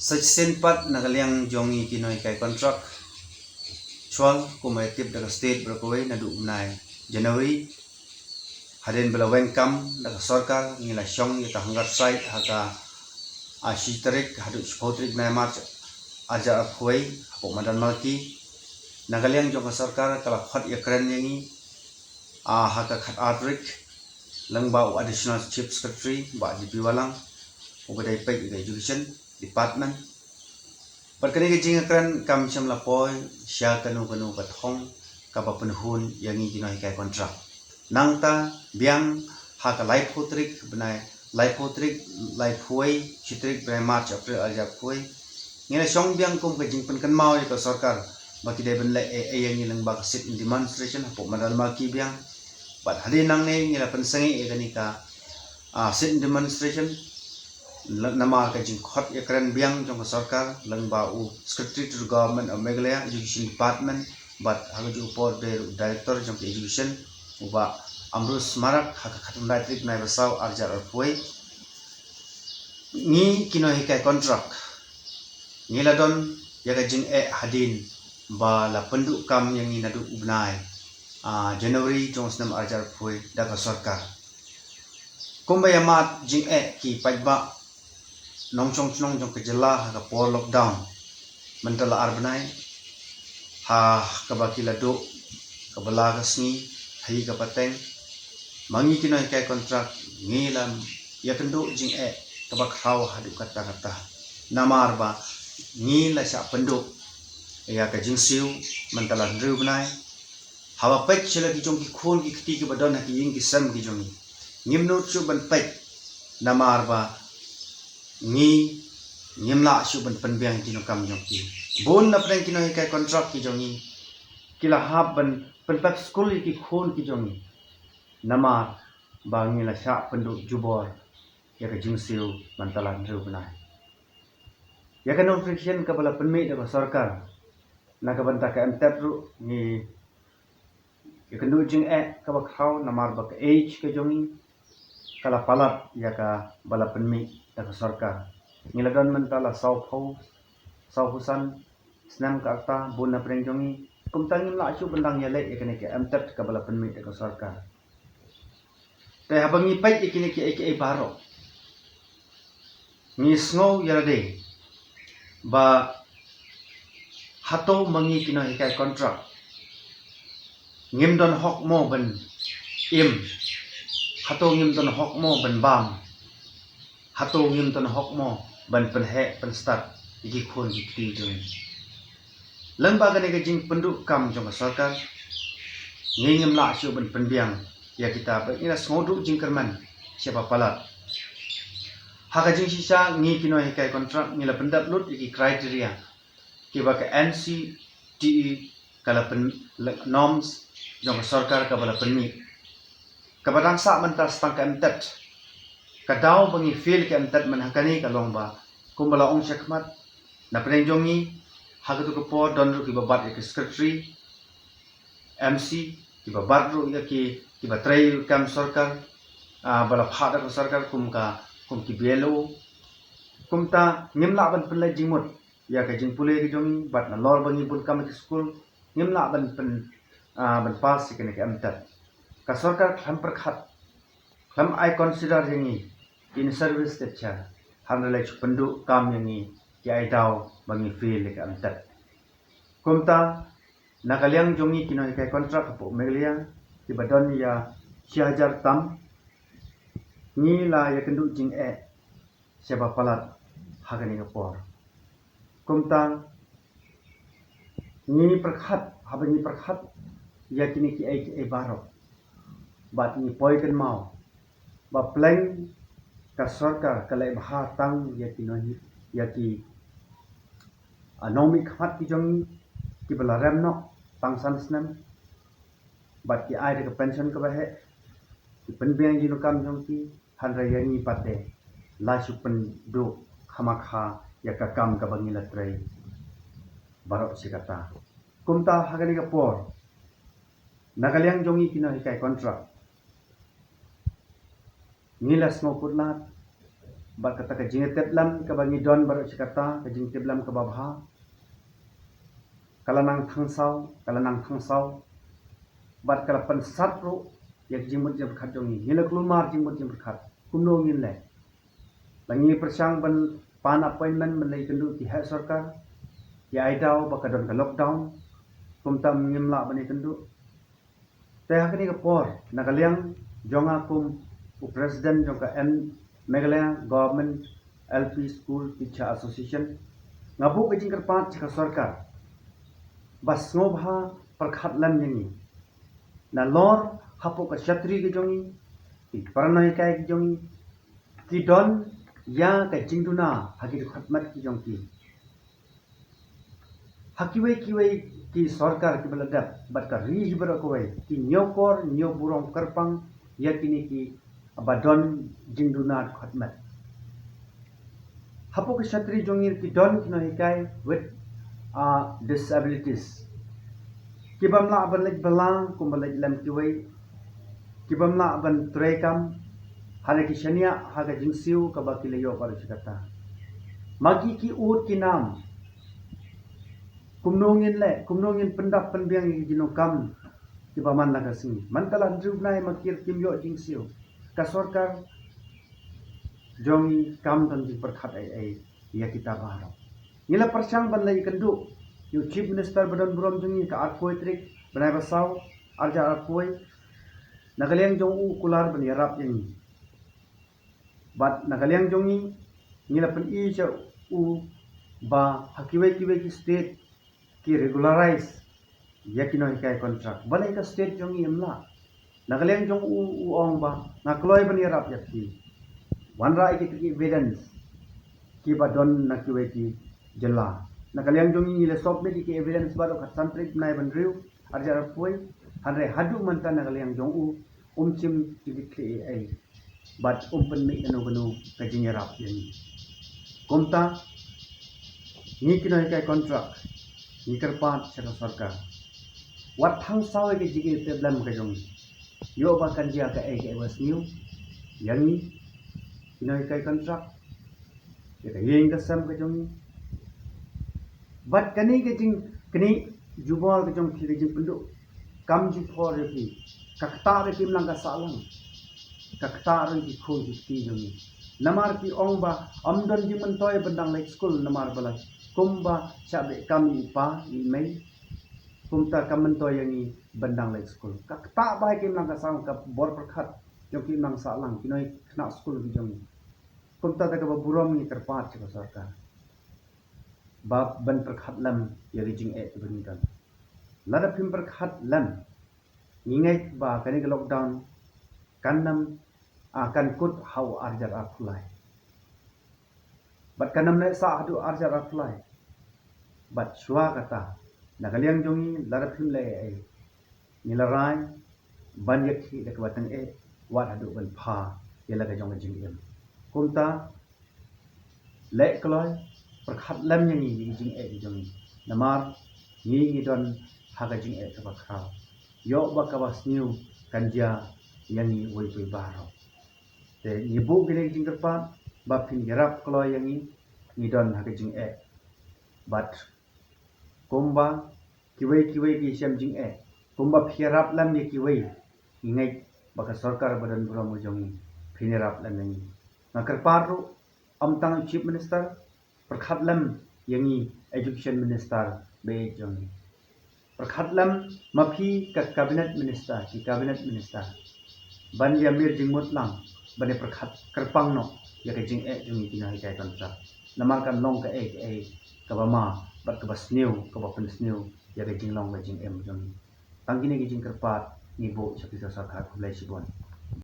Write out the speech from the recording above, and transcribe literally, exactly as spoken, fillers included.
Sa shisien pat na ka liang jong ngi ki nonghikai kontrak, chwal kumba tip da ka state baroh kawei, naduh u bnai January hadien ba la weng kam da ka sorkar, ngi la shong ïa ka hunger strike ha ka, ah, shi tarik haduh shiphew tarik bnai March arhajar arphew wei hapoh Madan Malki. Na ka liang jong ka sorkar ka la khot ïakren ïa ngi, ah, ha ka khatar tarik lyngba u Additional Chief Secretary Bah G P Wahlang, uba dei peit ïa ka Education Department. Bad kane ka jingïakren kam shym la poi sha kano kano ka thong kaba pynhun ïa ngi ki nonghikai kontrak. Nangta biang ha ka laiphew tarik bnai, laiphew tarik, laiphew wei shi tarik bnai March, April arhajar arphew wei, ngi la shong biang kum ka jingpynkynmaw ïa ka sorkar ba ki dei ban leh ei ei ïa ngi lyngba ka sit-in demonstration hapoh Madan Malki biang. Bad hadien nangne ngi la pynsangeh ïa kane ka, ah, sit-in demonstration namar ka jingkhot ïakren biang jong ka sorkar lyngba u Secretary to the Government of Meghalaya Education Department bad ha kajuh ka por dei u Director jong ka Education, u Bah Ambrose Marak, ha ka khatkhyndai tarik bnai ba saw arhajar arphew wei. Ngi ki nonghikai kontrak ngi la don ïa ka jingeh hadien ba la pynduh kam ïa ngi naduh u bnai, ah, January jong u snem arhajar arphew wei da ka sorkar. Kumba ïa mad jingeh ki paidbah nongshong shnong jong ka jylla ha ka por lockdown mynta la ar bnai, ha kaba ki la duh ka bylla ka sngi ha ïing ha pateng, ma ngi ki nonghikai kontrak ngi la ïakynduh jingeh kaba khraw haduh katta katta. Namar ba ngi la shah pynduh ïa ka jingsiew mynta la hynriew bnai. Haba peit sha la ki jong ki khun ki kti kiba don ha ki ïing ki sem ki jong ngi, ngim nud shuh ban peit namar ba ngi ngim lah shuh ban pynbiang ïa ki nongkam jong ki. Bun na pdeng ki nonghikai kontrak ki jong ngi ki la hap ban pynpep skul ïa ki khun ki jong ngi namar ba ngi la shah pynduh jubor ïa ka jingsiew mynta la hynriew bnai. Ïa ka notification kaba la pynmih da ka sorkar na ka bynta ka M TET ruh ngi ïakynduh jingeh kaba khraw namar ba ka age ka jong ngi ka la palat ïa kaba la pynmih da ka sorkar. Ngi la don mynta la sawphew, sawphew san snem ka rta, bun na pdeng jong ngi. Kumta ngim lah shuh ban dang ïaleh ïa kane ka M TET kaba la pynmih da ka sorkar. Te haba ngi peit ïa kine kiei kiei baroh, ngi sngew ïa lade ba hato ma ngi ki nonghikai kontrak ngim don hok mo ban im? Hato ngim don hok mo ban bam? Hato ngim don hok mo ban pynheh pynstad ïa ki khun ki kti jong ngi? Lyngba kane ka jingpynduh kam jong ka sorkar, ngi ngim lah shuh ban pynbiang ïa kita, ba ngi la sngewduh jingkyrmen shibun palat. Ha ka jingshisha ngi ki nonghikai kontrak ngi la pyndep lut ïa ki criteria kiba ka NCTE ka la pyn, la, norms jong ka sorkar kaba la pynmih. Kaba dang sah mynta sa tang ka M TET. Ka daw ba ngi fail ka M TET mynta ha kane ka long ba kumba la ong shakhmat, na pdeng jong ngi ha katu ka por don ruh kiba bat ïa ki secretary, MC, kiba bat ruh ïa ki, kiba trei kam sorkar, ah, ba la phah da ka sorkar kum ka, kum ki BLO. Kumta ngim lah ban pynleit jingmut ïa ka jingpule ka jong ngi, bad nalor ba ngi bun kam ïa ki skul ngim lah ban pyn, ah, ban pass ïa kane ka M TET. Ka sorkar khlem pyrkhat, khlem ai consider ïa ngi in service teacher, hynrei la shu pynduh kam ïa ngi ki ai daw ba ngi fail ïa ka M TET. Kumta na ka liang jong ngi ki nonghikai kontrak hapoh Meghalaya kiba don ïa shi hajar tam, ngi la ïakynduh jingeh shibun palat ha kane ka por. Kumta ngi pyrkhat, haba ngi pyrkhat ïa kine kiei kiei baroh, bad ngi poi kynmaw ba pleng ka sorkar ka leh bha tang ïa ki nonghi, ïa ki, ah, nongmihkhmat ki jong ngi kiba la rem noh tang san snem, bad ki ai da ka pension kaba heh, ki pynbiang ïa ki nongkam jong ki, hynrei ïa ngi pat de la shu pynduh khamkha ïa ka kam kaba ngi la trei baroh shi katta. Kumta ha kane ka por, na ka liang jong ngi ki nonghikai kontrak, ngi la sngewkhuslai, Bad kata ka jingtip lem kaba ngi don baroh shi katta, ka jingtip lem kaba bha, ka la nang thangsaw, ka la nang thangsaw. Bad ka la pynsat ruh ïa ka jingmut jingpyrkhat jong ngi. Ngi la kulmar jingmut jingpyrkhat. Kumno ngin leh? Ba ngi pyrshang ban pan appointment ban leit kynduh ki heh sorkar, ki ai daw ba ka don ka lockdown. Kumta ngim lah ban ïa kynduh. Te ha kane ka por, na ka liang jong nga kum u president jong ka M Meghalaya Government L P School Teacher Association, nga buh ka jingkyrpad sha ka sorkar ba sngewbha pyrkhat lem ïa ngi. Nalor hapoh ka shatri ka jong ngi, ki para nonghikai ki jong ngi, ki don ïa ka jingduna ha ki dkhot met ki jong ki. Ha kiwei kiwei ki sorkar kiba la dep bad ka ri hi baroh kawei, ki ñiewkor ñiewburom kyrpang ïa kine kiba don jingduna dkhot met. Hapoh ka shatri jong ngi ki don ki nonghikai with, uh, disabilities, ki bym lah ban leit bylla kumba leit lem kiwei, ki bym lah ban trei kam, hynrei ki shaniah ha ka jingsiew kaba ki la ïoh baroh shi katta. Ma ki ki ud ki nam, kumno ngin leh, kumno ngin pyndap pynbiang ïa ki jingdonkam kiba man la ka sngi? Mynta la hynriew bnai ma ki kim ïoh jingsiew. Ka sorkar jong ngi kam don jingpyrkhat ei ei ïa kita baroh. Ngi la pyrshang ban leit kynduh ïa u Chief Minister ba don burom jong ngi ha ka arphew tarik bnai ba saw, arhajar arphew. Na ka liang jong u u kular ban ïarap ïa ngi. Bad na ka liang jong ngi, ngi la pyni sha u ba ha kiwei kiwei ki state ki regularize ïa ki nonghikai contract. Balei ka state jong ngi ym lah? Na ka liang jong u u ong ba nga kloi ban ïarap ïa phi. Wanrah ïa kita ki evidence kiba don na kiwei ki jylla. Na ka liang jong ngi, ngi la submit ïa ki evidence baroh ha ka san tarik bnai ba hynriew, arhajar arphew. Hynrei haduh mynta na ka liang jong u um shim jingkitkhlieh ei ei bad um pynmih kano kano ka jingïarap ïa ngi. Kumta ngi ki nonghikai contract ngi kyrpad sha ka sorkar, wat thangsaw ïa ka jingïatep lem ka jong ngi. Ïoh ba kan jia kaei kaei ba sniew ïa ngi ki nonghikai contract, ïa ka ïing ka sem ka jong ngi. Bad kane ka jingknieh jubor ka jong phi, ka jingpynduh kam jingphor ïa phi, ka ktah ruh kim nang ka sahlang, ka ktah ruh ki khun ki kti jong ngi. Namar ki ong ba ym don jingmyntoi ban dang leit skul namar ba la kumba shah beh kam ïa i pa i mei. Kumta kam myntoi ïa ngi ban dang leit skul. Ka ktah ba kim nang ka sahlang, ka bor pyrkhat jong ki nang sahlang, ki nongkhynnah skul ki jong ngi. Kumta da kaba burom ngi kyrpad sha ka sorkar ba ban pyrkhat lem ïa ki jingeh kiba ngi don. Lada phim pyrkhat lem, ngi ngeit ba kane ka lockdown kan nym, ah, kan kut ha u arhajar arphew lai. Bad kan nym neh sah haduh arhajar arphew lai. Bad shuwa kata, na ka liang jong ngi, lada phim leh ei ei, ngi la rai ban ïakhih da kaba tyngeh wat haduh ban pha ïa la ka jong ka jingim. Kumta leh kloi, pyrkhat lem ïa ngi ïa ki jingeh ki jong ngi. Namar ngi ngi don ha ka jingeh kaba khraw. Ïoh ba kaba sniew kan jia ïa ngi uwei pa uwei baroh. Te ngi buh kine ki jingkyrpad ba phin ïarap kloi ïa ngi, ngi don ha ka jingeh. Bad kumba kiwei kiwei ki shem jingeh, kumba phi ïarap lem ïa kiwei, ngi ngeit ba ka sorkar ba don burom ka jong ngi phin ïarap lem ïa ngi. Nga kyrpad ruh, ym tang Chief Minister, pyrkhat lem ïa ngi Education Minister ba ïeit jong ngi. Pyrkhat lem ma phi ka Cabinet Minister, ki Cabinet Minister, ban ïa mir jingmut lang, ban ïa pyrkhat kyrpang noh ïa ka jingeh jong ngi ki nonghikai contract. Namar kan long kaei kaei kaba ma bad kaba sniew, kaba pynsniew ïa ka jinglong ka jingim jong ngi. Tang kine ki jingkyrpad ngi buh sha phi ka sorkar. Khublei shibun.